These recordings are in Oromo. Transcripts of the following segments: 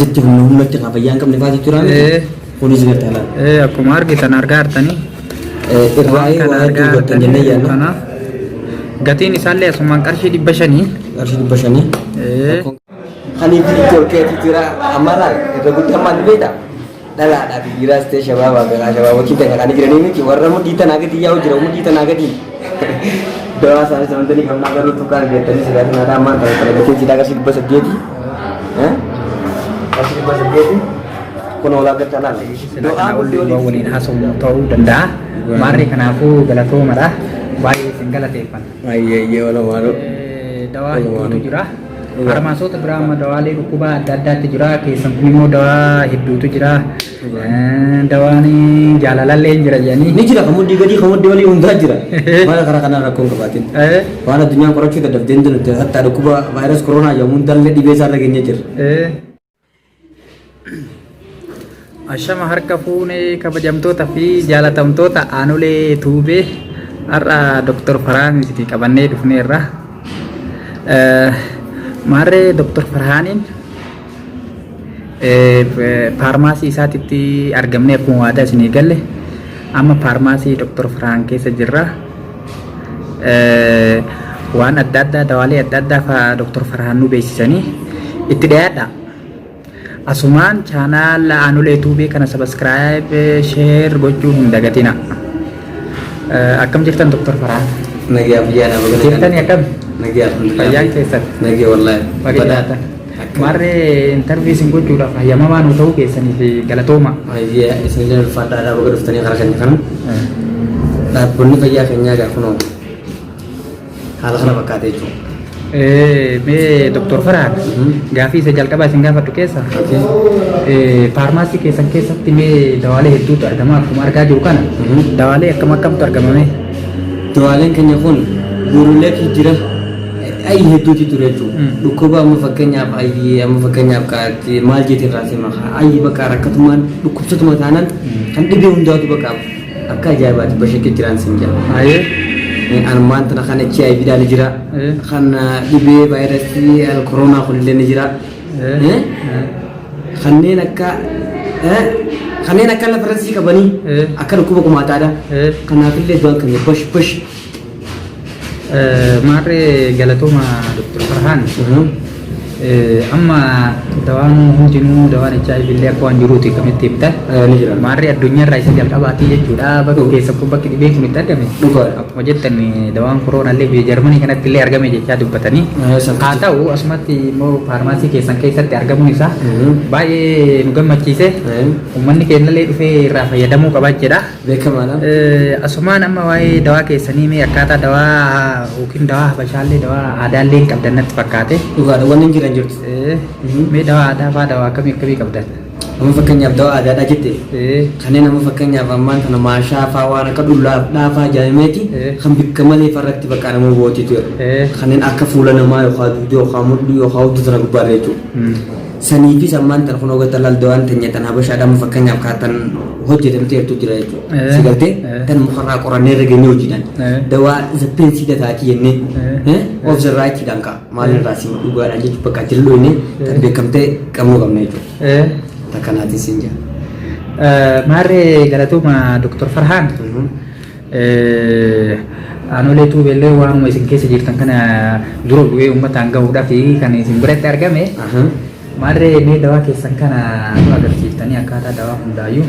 Asitti humna humnatti kan fayyaa hin qabne faati tura. Kunis gartaa laal. Akkuma argitan argaa jirtanii. Irraa Waan kana waa hedduu argaa hubattan jennee jirtanii yaadna. kanaaf gatiin isaallee asumaan qarshii 500. Qarshii 500. Kaniif itti ol keetii jira amma laal irra guddaan maal beektaa? Dhalaadhaa fi dhiiraas ta'e shabaabaa fi shabaabotiin ta'e kan jiranii miti warra mudhii tanaa gadi yaa'u jira mudhii tanaa gadi. Dawaa isaanii samantanii qabnaa garuu tuqaan beektanii silaa kanaa ammaan kana kana gatiin silaa qarshii 800. Qarshii 800. Kun hoolaa gata laal. Silaa kanaa olli waan waliin haasa'u ta'uu danda'a. Maarree kanaafuu galatoomadha. Baay'ee isin galateeffanna. Ayyee walumaanuu. Dawaa hedduutu jira. Faarmaasoota biraa amma dawaalee dhukkubaa adda addaatti jira. Keessan kun immoo dawaa hedduutu jira. Dawaan jaalalallee hin jira jedhanii. Ni jira kan mudhii gadii kan mudhii olii hundaa jira. Maal karaa kanaan rakkoon qabaatin. Waan addunyaan qorachuu dadhabdee hundi nuti hattaa dhukkuba vaayirasii koronaa jedhamu hundallee dhibee isaa irra geenyee jirra. Ashama harka fuunee kabajamtoota fi jaalatamtoota Aanolee Tuubee har'a Dr. Farhaan isinii qabannee dhufneerra. Maarree Dr. Farhaaniin faarmaasii isaatitti argamnee akkuma waadaa isinii galle amma faarmaasii Dr. Farhaan keessa jirra. Waan adda addaa dawaalee adda addaa fa'aa Dr. Farhaan nu beeksisanii itti dhiyaadha. Asumaan chaanaal Aanolee Tuubee kana subscribe, share gochuu hin dagatina. Akkam jirtan Dr. Farhaan? Nagaa biyyaa nama galata. Jirtanii akkam? Nagaa alhamdulillah. Fayyaan keessan? Nagaa wallaahi. Baga jiraatan. Maarree interview isin gochuudhaaf hayyamamaa nu ta'uu keessanii fi galatooma. Ayyee isin illee ulfaadhaadhaa baga dhuftanii karaa keenya kana. Dhaabbonni fayyaa keenyaa egaa kunoo haala kana fakkaata jechuudha. Mee Dr. Farhaan gaafii isa jalqabaa isin gaafadhu keessa faarmaasii keessan keessatti mee dawaalee hedduutu argama akkuma argaa jiru kana dawaalee akkam akkamtu argama mee? Dawaaleen keenya kun buruleetu jira. Ayyi hedduuti ture jechuudha. Dhukkuba amma fakkeenyaaf ayyi amma fakkeenyaaf kaatti maal jeeti irraa si maka ayyi bakka rakkatumaan dhukkubsatuma taanaan kan dhibee hundaatu bakka akka ajaa'ibaati bashakkee jiraan siin jedha. Ayee. Armaan tana kan HIV dhaan jira. Kan dhibee vaayirasii koronaa kunillee ni jira. Kanneen akka kanneen akka lafarasii qabanii akka dhukkuba kumaataadha. Kanaafillee du'aan keenya bash bash. Maarree galatooma Dr. Farhaan. Amma dawaan hundinuu dawaan HIV illee akka waan jiruuti kamitti himta. Ni jira. Maarree addunyaarraa isa jalqabaatii jechuudha. Bakki keessa kun bakki dhibeen kun itti argame. Dhugaadha. Akkuma jettan dawaan koronaa illee biyya Jarmanii kanatti illee argame jechaa dubbatanii. Haa ta'u asumatti immoo faarmaasii keessan keessatti argamuun isaa baay'ee nu gammachiise. Uummanni keenyallee dhufee irraa fayyadamuu qaba jedha. Beekamaadha. Asumaan amma waa'ee dawaa keessanii mee akkaataa dawaa yookiin dawaa habashaallee dawaa aadaallee hin qabdan natti fakkaate. Dhugaadha wanni hin jiran jirtu. Mee dawaa aadaa fa'aa dawaa akkamii akkamii qabdan? Amma fakkeenyaaf dawaa aadaadhaa jette kanneen amma fakkeenyaaf ammaan kana maashaa fa'aa waan akka dhullaa dhaafaa jedhameeti kan bikka malee farratti bakka nama bootiitu jira. Kanneen akka fuula namaa yookaan dugda yookaan mudhii yookaan hudduu tana gubbaarra jechuudha. Saniifis ammaan tan kunoo gata laal dawaan teenya tan habashaadha amma fakkeenyaaf kaa tan hojjetamteertu jira jechuudha. Si galtee tan mukarraa qorannee irra geenye hojiidhaan. Dawaa zappeensiidha taatii jennee of the right dhaan kaa maalirraa si dhugaadhaan jechuudha bakka achi lolloonne tan beekamtee qabnuu qabna jechuudha. Takkanaatiin siin jira. Maarree galatooma Dr. Farhaan. Aanolee tuubeellee waanuma isin keessa jirtan kana dura bu'ee uummataan gahuudhaaf kan isin biratti argame. Maarree mee dawaa keessan kana nu agarsiiftanii akkaataa dawaa hundaayyuu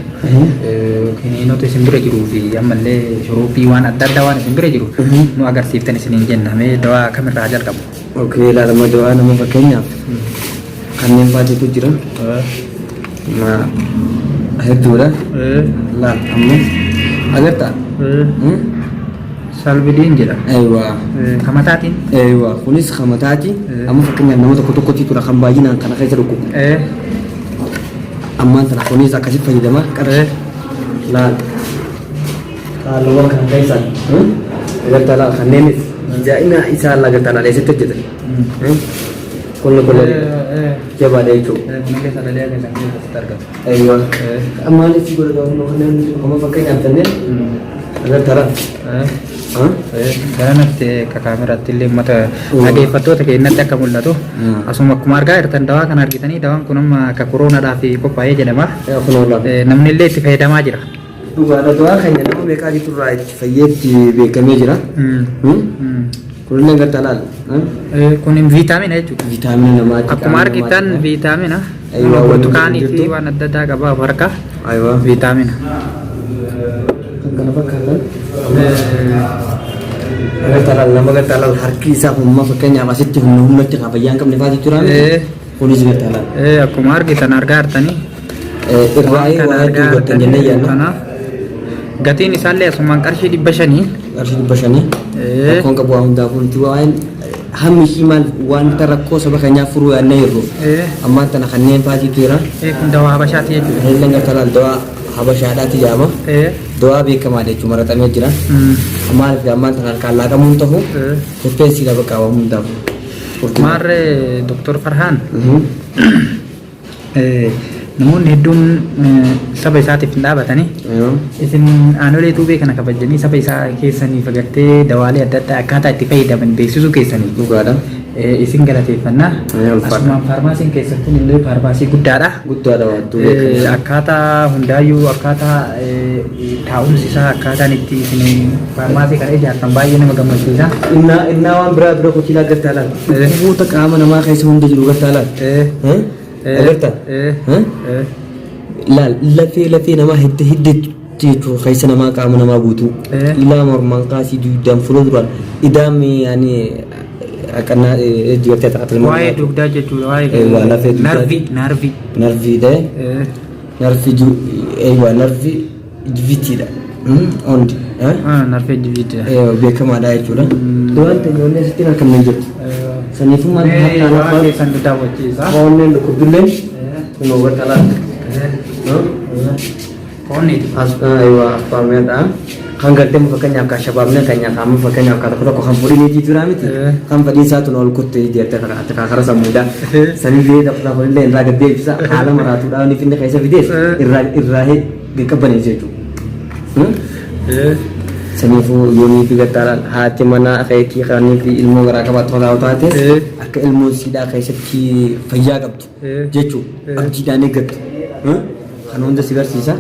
kiniinota isin bira jiruu fi ammallee shuruubii waan adda addaa waan isin bira jiru nu agarsiiftan isiniin jenna mee dawaa kamirraa jalqabu. Okay, ilaalama dawaa nama fakkeenyaaf kanneen baay'eetu jira. Ma hedduudha. Laal amma agartaa? Salbidiin jedha. Aywa. Kamataatiin. Aywa kunis kamataati. Amma fakkeenyaaf nama tokko tokkotti tura kan baay'inaan kana keessa dhukkubu. Ammaan tana kunis akkasitti fayyadama. Qabsi. Laal. Haalluuwwan kana keessaan. Agartaa laal kanneenis jaa'ina isaa agartaa laal eessatti hojjetan. Kun kun jabaadha jechuudha. Kunillee sagalee keessan keessatti argama. Aywa. Maaliif si godha gaafuma kanneen amma fakkeenyaaf kanneen Agartaa laal? Garanatti akka kaameraatti illee uummata dhaggeeffattoota keenyatti akka mul'atu. Asuma akkuma argaa jirtan dawaa kana argitanii dawaan kun amma akka koroonaadhaaf qophaa'ee jedhama. Kunoo laal. Namni illee itti fayyadamaa jira. Dhugaadha dawaa keenya nama meeqaatitu irraa itti fayyeetti beekamee jira. Kunillee agartaa laal? Kun viitaamina jechuudha. Viitaamina namaati. Akkuma argitan viitaamina. Aywa, wanni Burtukaanii fi jirtu. waan adda addaa qaba of harkaa. Aywa. Viitaamina. Kan kana fakkaatan. Agartaa laal nama agartaa laal harki isaa humna fakkeenyaaf asitti humna humnatti kan fayyaa hin qabne faati jira. Kunis agartaa laal. Akkuma argitan argaa jirtanii. Irraa Waan kana waa hedduu argaa hubattan jennee jirtanii yaadna. kanaaf gatiin isaallee asumaan qarshii 500. Qarshii 500. Rakkoon qabu waa hundaafuu nuti waa'een hammi ishii maal wanta rakkoo saba keenyaa furuu yaadnee jirru. Ammaan tana kanneen faatiitu jira. Kun dawaa habashaati jechuudha. Kanillee agartaa laal dawaa habashaadhaati jedhama. Dawaa beekamaadha jechuun maraxamee jira. Maaliif ammaan tana harkaan laaqamuun ta'u qopheessiidha bakka waa hundaafuu. Maarree Dr. Farhaan namoonni hedduun saba isaatiif hin dhaabatanii. Isin aanolee tuubee kana kabajanii saba isaa keessaniif agartee dawaalee adda addaa akkaataa itti fayyadaman beeksisuu keessaniif. Dhugaadha. Isin galateeffannaa. Ulfaadha. Asumaan faarmaasiin keessan kun illee faarmaasii guddaadha. Guddaadha waan Akkaataa hundaayyuu akkaataa taa'umsi isaa akkaataan itti isin faarmaasii kana ijaartan baay'ee nama gammachiisa. Innaa waan biraa dura kochiilaa agartaa laal. Dhukkuboota qaama namaa keessa hunda jiru agartaa laal. Agartaa? Laal lafee lafee namaa hidda hidda jechuun keessa namaa qaama namaa guutuu. Ilaa mormaan kaasii dugdaan fuula duraan idaam yaani akkana jigartee ta'a. Waa'ee dugdaa jechuudha. Waa Waa'ee lafee dugdaa. narvii narvii. Narvii ta'e narvii ju eeywaa narvii jivitiidha. Ondi. Narvii jiviitiidha. Beekamaadha jechuudha. Waan ta'e ijoollee asitti harkamne hin jirtu. Saniifuu maal harkaan Waan afaan keessan nu daawwachiisa. onneen dhukkubdulleen kunoo bakka laal. Fooniiti. Aywa aspaarmeedha. Kan gartee fakkeenyaaf kan shabaabne kan nyaatamu fakkeenyaaf kan tokko tokko kan fudhiniitii jira miti. Kan fedhiin isaa tun ol kutte jettee kan karaa sammuudha. Sanillee lafa illee irraa gad deebisa haala maraatuudhaan inni finne keessa fidees irraa irraa qaqqabbaneessa jechuudha. Saniifuu yoomii fi gattaadhaan haati manaa keetii kanii fi ilmoo garaa qabaattu kan taate akka ilmoon siidhaa keessatti fayyaa qabdu jechuudha. Abdiidhaan eeggattu. Kan hunda si garsiisa.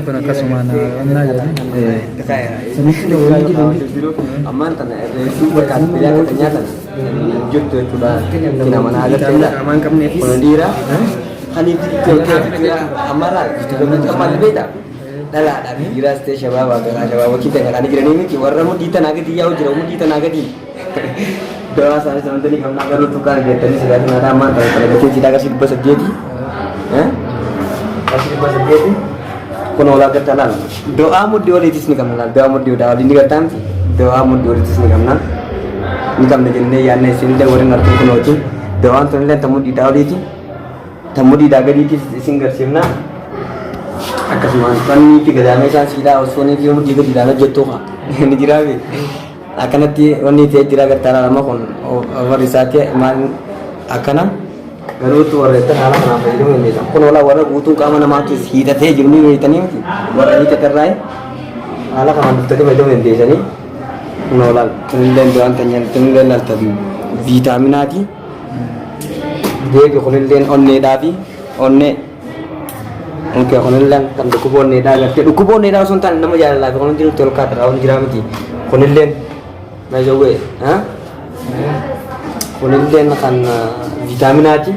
Kun akkasumaan onnaa jedhanii. Ammaan tana reessuu bakka asxaa akka nyaatan jirtu jechuudha. Kina mana agartee kun dhiira. Kaniif ammarraa ammaan beektaa. Dhalaadhaa fi dhiiraas ta'e shabaabaa garaa shabaabotii ta'e kan jiranii miti warra mudhii tanaa gadi yaa'u jira mudhii tanaa gadi. Dawaa isaanii samantii qabnaa garuu tuqaa jettanii silaatiin aadaa ammaan tana kana gatiin siidhaa qarshii 800. Qarshii 800. Kun hoolaa gartaa laal. Dawaa mudhii oliitis ni qabna laal. Dawaa mudhii odaa olii ni gartaa miti. Dawaa mudhii oliitis ni qabna. Ni qabna jennee yaadna isinillee warreen harkee kunooti. Dawaan tunillee ta mudhiidhaa oliiti. Ta mudhiidhaa gadiitis isin garsiifna. Akkasumaan fannii fi gadaamee isaan siidhaa osoo fi mudhii gadiidhaan hojjettu haa. Ni jiraafi. Akkanatti wanni ta'e jira gartaa laal amma kun warri isaatti maal akkana garuutu warreettan haala kanaan fayyadamuu dandeessa. Kun hoolaa warra guutuun qaama namaatu hiixatee jiru ni beektanii miti. Warra hiixaterraa haala kanaan dhuftanii fayyadamuu dandeessanii. Kun hoolaa kunillee waan tanyaan kunillee laalta viitaaminaati. Deebi kunillee onneedhaa fi onnee. Okay, kunillee kan dhukkuba onneedhaa agartee dhukkuba onneedhaa osoo hin taane nama jaalalaa fi kun hundi nutti ol kaata waan jiraa miti. Kunillee meeshawwee kunillee kan viitaaminaati.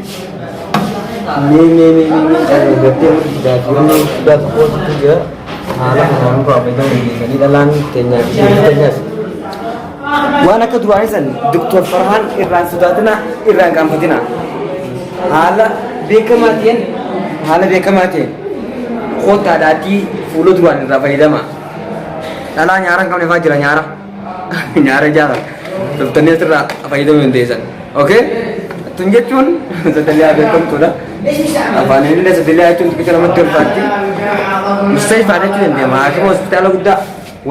Mee mee mee mee mee kan agartee mudhiidhaa fi onnee guddaa tokkotu jira. Haala kanaan nurraa fayyadamuu dandeessanii dhalaan keenyaa fi keenyaas. Waan akka duraanii san Dr. Farhaan irraan sodaatina irraan qaanfatina. Haala beekamaa ta'een haala beekamaa ta'een kootaadhaatii fuula duraan irraa fayyadama. Dhalaa nyaara hin qabne fa'aa jira nyaara. Nyaara ijaara. Dhuftanii asirraa fayyadamuu dandeessan. Okay? Tun jechuun sadarkaa beekamtuudha. Afaaniin illee sadarkaa jechuun xixiqqaa namatti ulfaatti. Mustashfaa jechuu dandeenya. Haakima hospitaala guddaa.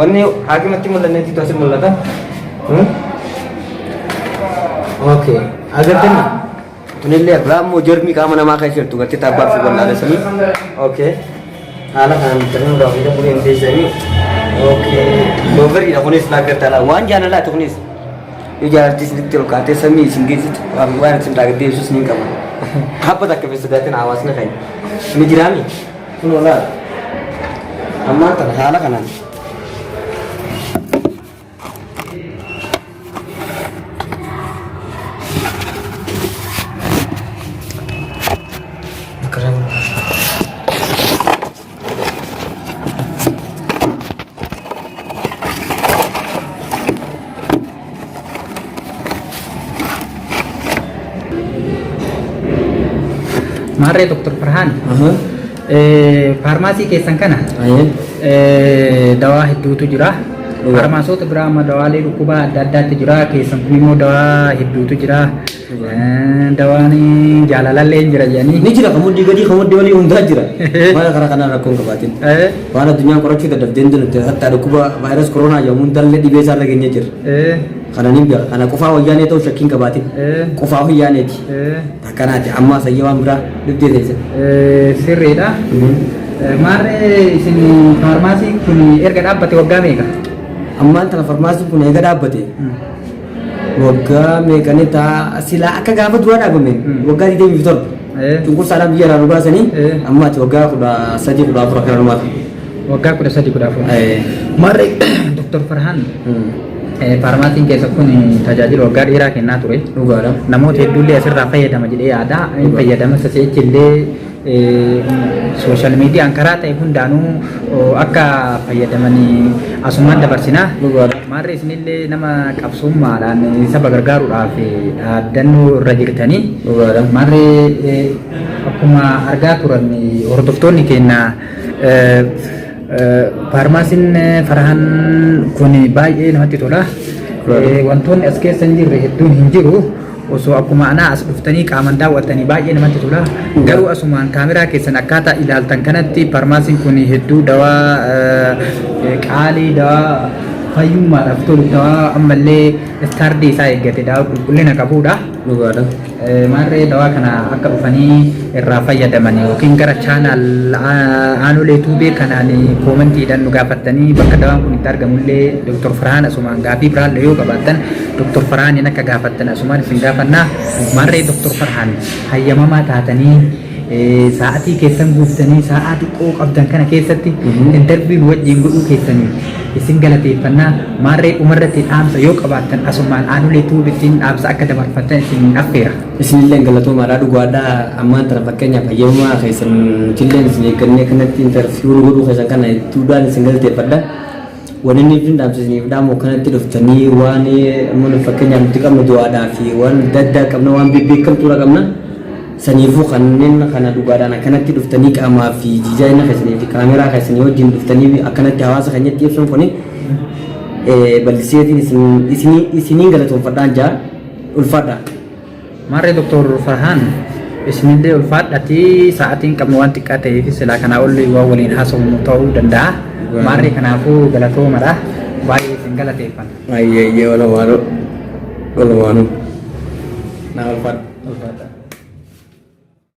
Wanni haakimatti mul'anneetu asi mul'ata. Okay. Agartanii? Tunillee raammoo jarmii qaama namaa keessa jirtu gartee taabbaa fi wallaalee sanii. Okay. Haala kanaan bitanii hundaa fayyadamuu dandeessanii. Okay. Dooveriidha kunis laaggartaadha. Waan jaalalaati kunis. Yoo jaalalti isinitti ol kaatee samii isin geessitu waan isin deebisuus ni qaba. Dhaabbata akka fi sodaatin hawaasni keenya. Ni jiraami. Kun olaa. Ammaan tana haala kanaan. Maarree Dr. Farhaan, faarmaasii keessan kana dawaa hedduutu jira. Faarmaasoota biraa amma dawaalee dhukkubaa adda addaatti jira. Keessan kun immoo dawaa hedduutu jira. Dawaan jaalalallee hin jira jedhanii. Ni jira, kan muddii gadii, kan muddii olii hundaa jira. Waan karaa kanaan rakkoo hin qabaatin. Waan addunyaan qorachuu dadhabdee hundi nuti hattaa dhukkuba vaayirasii koronaa jedhamu hundallee dhibee isaa irra geenyee jira. Kana ni beeka. Kana qofaa wayyaanee ta'uu shakkiin qabaatin. Qofaa wayyaaneeti. Akkanaati. Amma sayyee waan biraa dhibdee teesse. Sirriidha. Maarree isin faarmaasiin kun erga dhaabbate waggaa meeqa? Ammaan tana farmaasiin kun eega dhaabbate waggaa meeqani ta'a silaa akka gaafa duraa dhaabame waggaa 27 cunqursaadhaan biyya irraa nu baasanii amma ati waggaa 13 14 akkana numaata. Waggaa 13 14. Maarree Dr. Farhaan, faarmaasiin keessa kun tajaajila waggaa dheeraa kennaa ture. Dhugaadha. Namoota hedduullee asirraa fayyadama jedhee yaada. Fayyadama si'achi illee sooshaal miidiyaan karaa ta'e hundaanuu akka fayyadamanii asumaan dabarsina. Dhugaadha. Maarree isinillee nama qabsummaadhaan saba gargaaruudhaaf dhaaddannoo irra jirtanii. Dhugaadha. Maarree akkuma argaa turan hordoftoonni keenya, faarmaasiin Farhaan kun baay'ee namatti tola. Wantoonni as keessa hin jirre hedduun hin jiru. Osoo akkuma anaa as dhuftanii qaaman daawwattanii baay'ee namatti tola. Garuu asumaan kaameraa keessan akkaataa ilaaltan kanatti faarmaasiin kun hedduu dawaa qaalii, dawaa fayyummaadhaaf tolu, dawaa ammallee istaardii isaa eeggate, dawaa qulqullina qabudha. Dhugaadha. Maarree dawaa kana akka dhufanii irraa fayyadaman yookiin gara channel Aanolee Tuubee kanaan koomentiidhaan nu gaafattanii bakka dawaan kun itti argamullee Dr. Farhaan asumaan gaafii biraallee yoo qabaattan Dr. Farhaaniin akka gaafattan asumaan isin gaafannaa. Maarree Dr. Farhaan, hayyamamaa taatanii sa'aatii keessan guuttanii sa'aa xiqqoo qabdan kana keessatti interview nu wajjin godhuu keessanii isin galateeffannaa. Maarree dhumarratti dhaamsa yoo qabaattan asumaan Aanolee Tuubittiin dhaamsa akka dabarfattan isin affeera. Isinillee galatoomaadha, dhugaadha. Ammaan tana fakkeenyaaf hayyamamaa keessan nutillee isin eeggannee kanatti interview nu godhuu keessan kana hedduudhaan isin galateeffadha. Wanni inni fi dhaamsa isiniif dhaamu kanatti dhuftanii waan amma fakkeenyaaf nuti qabnu du'aadhaa fi waan adda addaa qabna, waan bebbeekamtuudha qabna. Saniifuu kanneen kana dhugaadhaan akkanatti dhuftanii qaamaa fi diizaayina keessanii fi kaameraa keessanii wajjin dhuftanii akkanatti hawaasa keenyatti ibsuun kuni bal'iseetiin isiniin galatoonfadhaan jaa, ulfaadha. Maarree Dr. Farhaan, isinillee ulfaadhati. Sa'aatiin qabnu waan xiqqaa ta'eef silaa kanaa ol waan waliin haasofnu ta'uu danda'a. Maarree kanaafuu galatoomadha. Baay'ee isin galateeffanna. Ayyeeyyee, walumaanuu walumaanuu naa ulfaadha. Ulfaadha.